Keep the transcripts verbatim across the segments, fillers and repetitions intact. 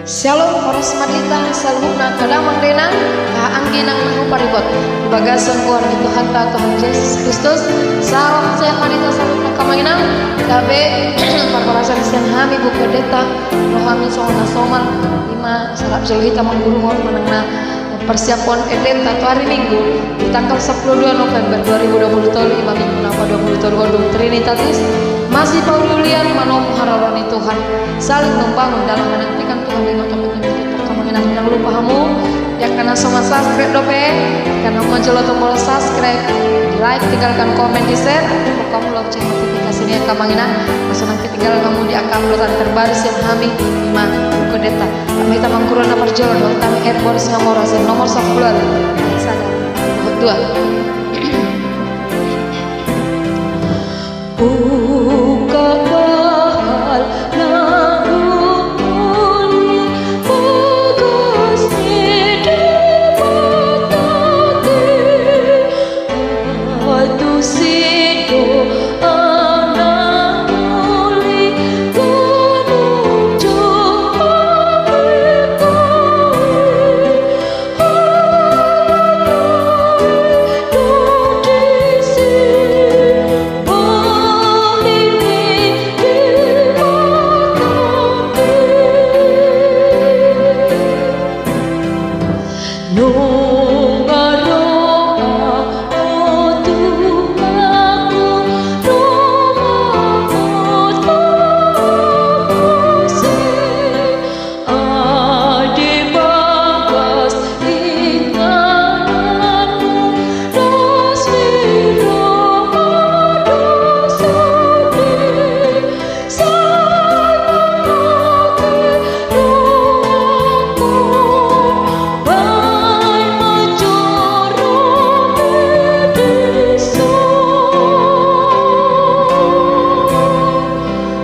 Syalom, horas ma di hita saluhutna angka damang dainang, angka anggi nang na huparibot di bagasan goar ni Tuhanta, Tuhan Jesus Kristus. Salam sehat ma di hita saluhutna angka amang inang. Gabe parhorasan sian hami Buku Endenta, ro hami songon na somal, ima sahat jolo hita manggurungon manang na parsiaphon endenta tu ari Minggu di tanggal sampulu dua November dua ribu dua pulu tolu, ima Minggu na padua pulu tolu on dung Trinitatis. Masih pauliulian manomu haroro ni Tuhan, saling membangun dalam menantikan Tuhan di tengah-tengah kita. Angka amang inang, unang lupa hamu, di angka na so mansubscribe dope, tekan hamu ma jolo tombol subscribe, like, tinggalkan komen, di share, pokok hamu lonceng notifikasi ni angka amang inang, asa unang ketinggalan hamu di angka uploadan terbaru sian hami, ima Buku Endenta. Tama hita manghurang na parjolo, dohot hami Airborne Singamora sian nomor sampulu ualu. Sada, dua. Ungkap bahal na uli bagas ni Debata. Antusi do anak uli gunung jompa.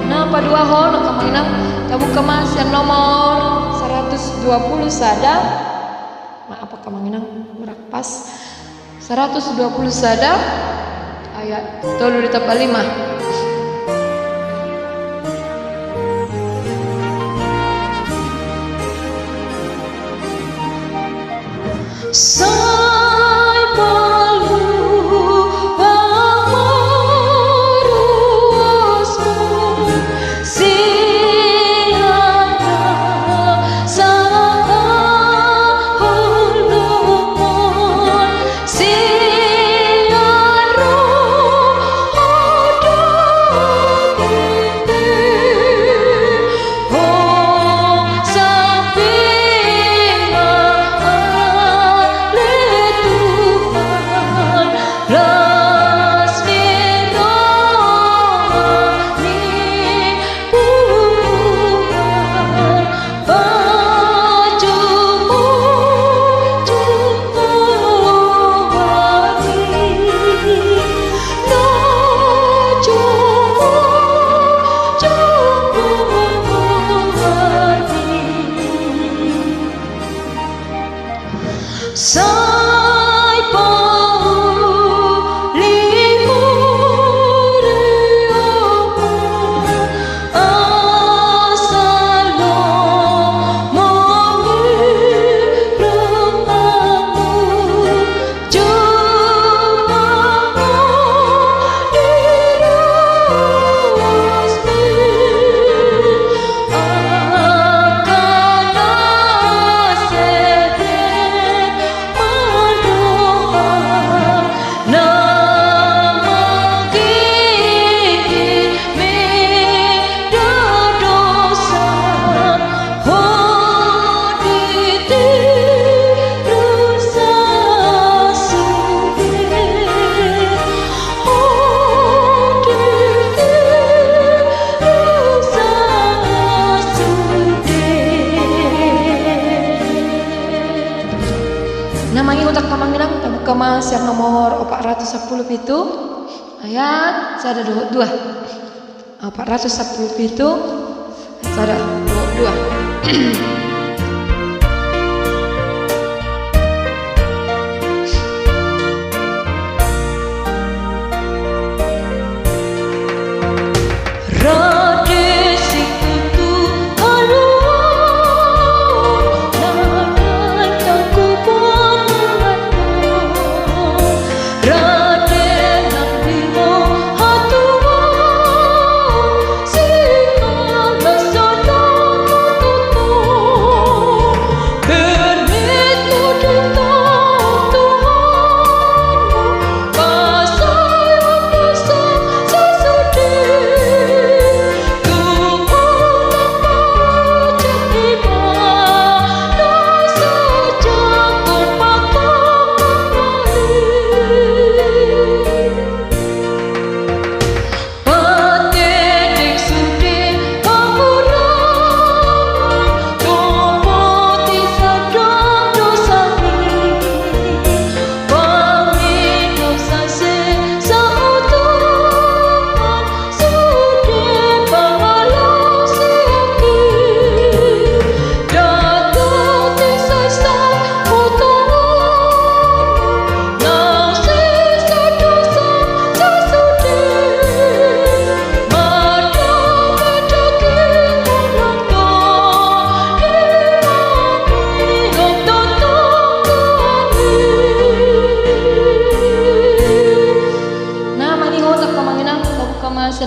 Na paduahon, angka amang inang, tabuka ma sian nomor saratus dua pulu sada. Maaf, angka amang inang, kurang pas. Saratus dua pulu sada, ayat tolu ditambah lima. Sai palu pamaruasmu. Las ni roha ni punguan, pajumujung roha ni, na jumujung roha ni. Sai pauli mauliate, asa lomo ni rohamu, jumolo di ruasmi. Na mangihut, angka amang inang, tabuka ma sian nomor opat ratus sampulu pitu, ayat sada dohot dua. Opat ratus sampulu pitu, sada dohot dua. Rade situtu haluaon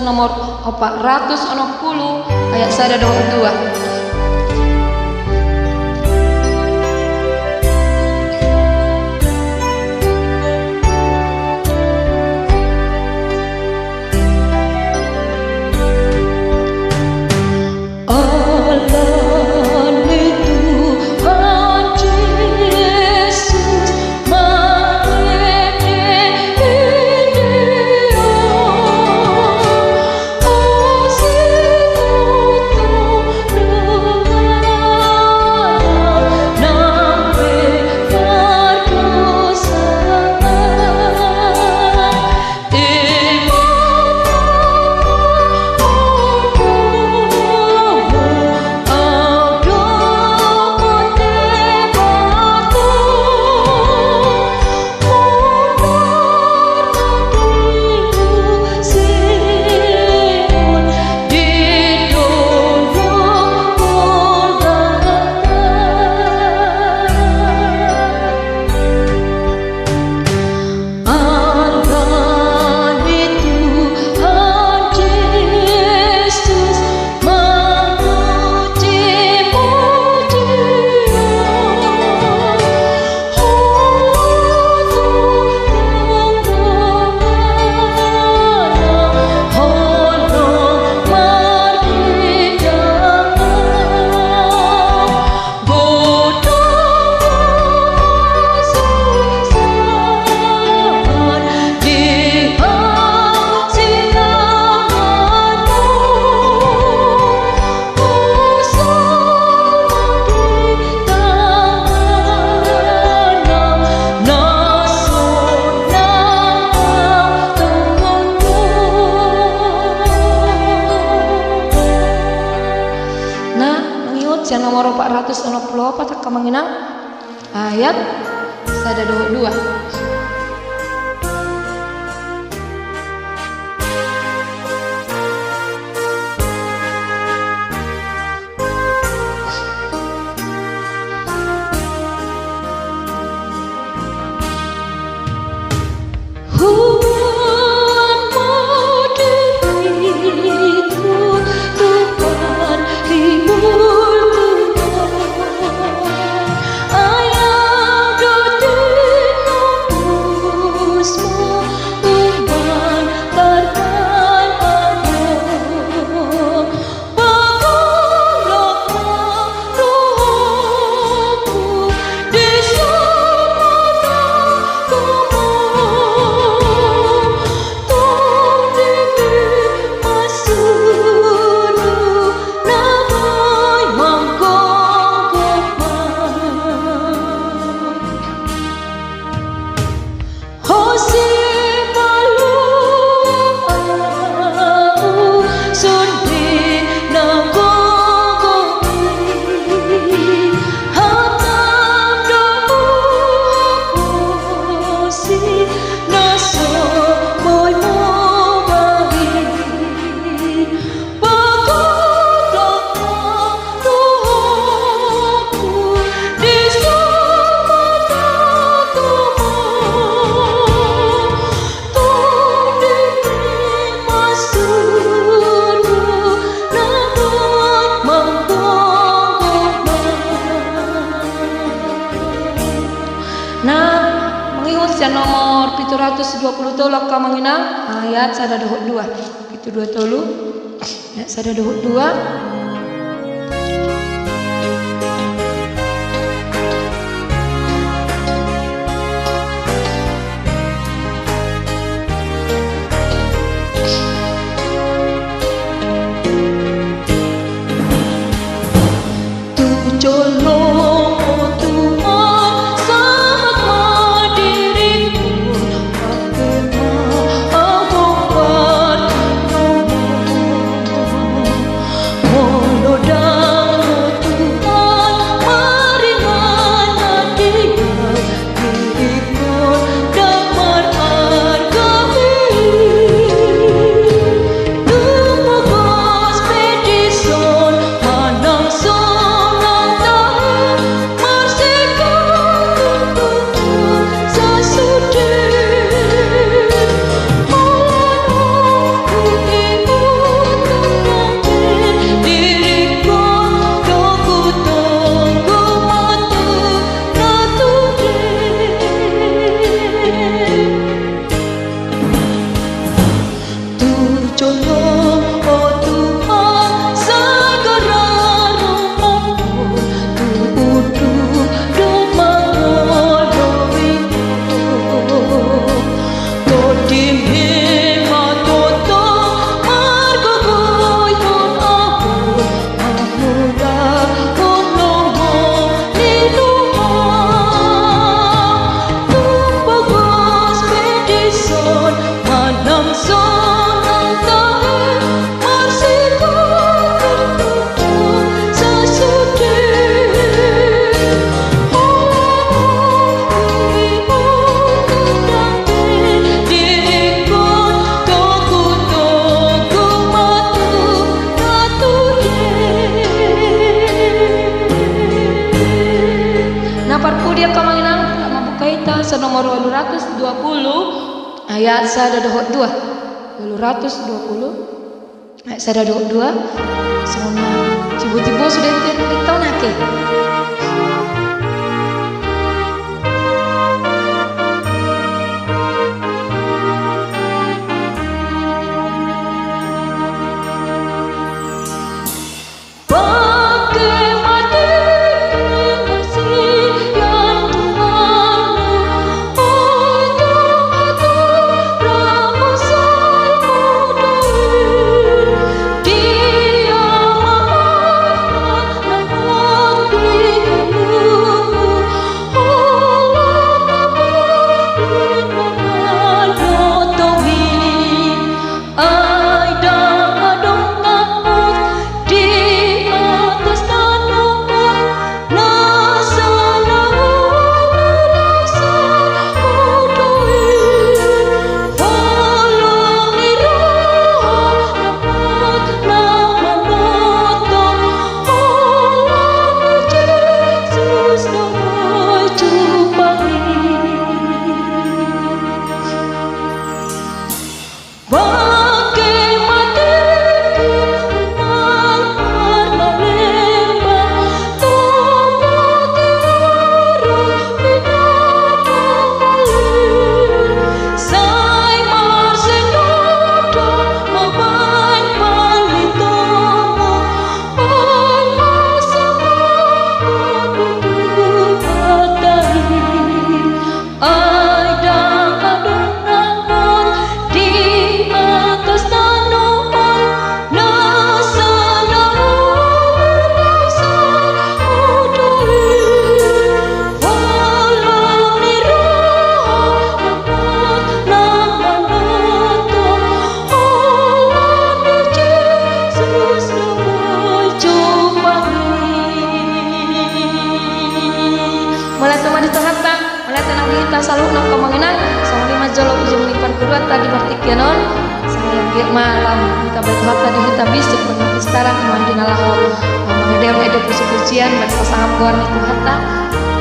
nomor opat ratus onom pulu, ayat sada dohot dua. Nah, mangihut sian nomor opat ratus onom pulu opat, angka amang inang. Ayat sada dohot dua. Nah, mangihut sian nomor pitu ratus dua pulu tolu, angka amang inang, ayat sada dohot dua. Pitu dua tolu, ya, sada dohot dua. Nomor ualu ratus dua pulu, ayat sada dohot dua. Ualu ratus dua pulu, ayat sada dohot dua. Songon na timbo-timbo sude, ente, ente tahu nake. Ai ndang adong na hot di atas tano on, na so na olo sahuta i. Holong ni roha na hot na manoto, holong ni Jesus na boi jumpang i. Bangke ma tingki, manang marna lemba, tubu tiwara, binatang halim. Sai marsinondang ma baen pangidoanmu, ai marsangap ma tu Tuhanta i. Ai ndang adong na hot di atas tano on, na so na olo sahuta i. Holong ni roha na hot na manoto, holong ni Jesus na boi jumpang i. Mauliate ma di Tuhanta. Mauliate nang di hita saluhutna, Amang Inang. Songon i ma jolo ujung ni parguruanta di partingkian on. Sai anggiat ma lam hita baen Tuhanta di hita bisik, penuh pistaran, ima di na laho mangadehon ende puji-pujian, baen pasangap goar ni Tuhanta.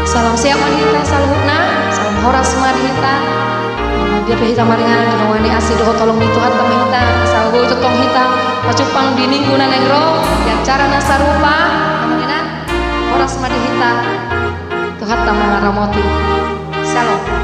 Salam sehat ma di hita saluhutna, salam horas ma di hita. Biar pe hita maringanan di naung asi dohot holong ni Tuhanta ma hita, asa boi tongtong hita pajumpang di minggu na naeng ro di acara na sarupa, Amang Inang. Horas ma di hita. Tuhanta mangaramoti. Syalom.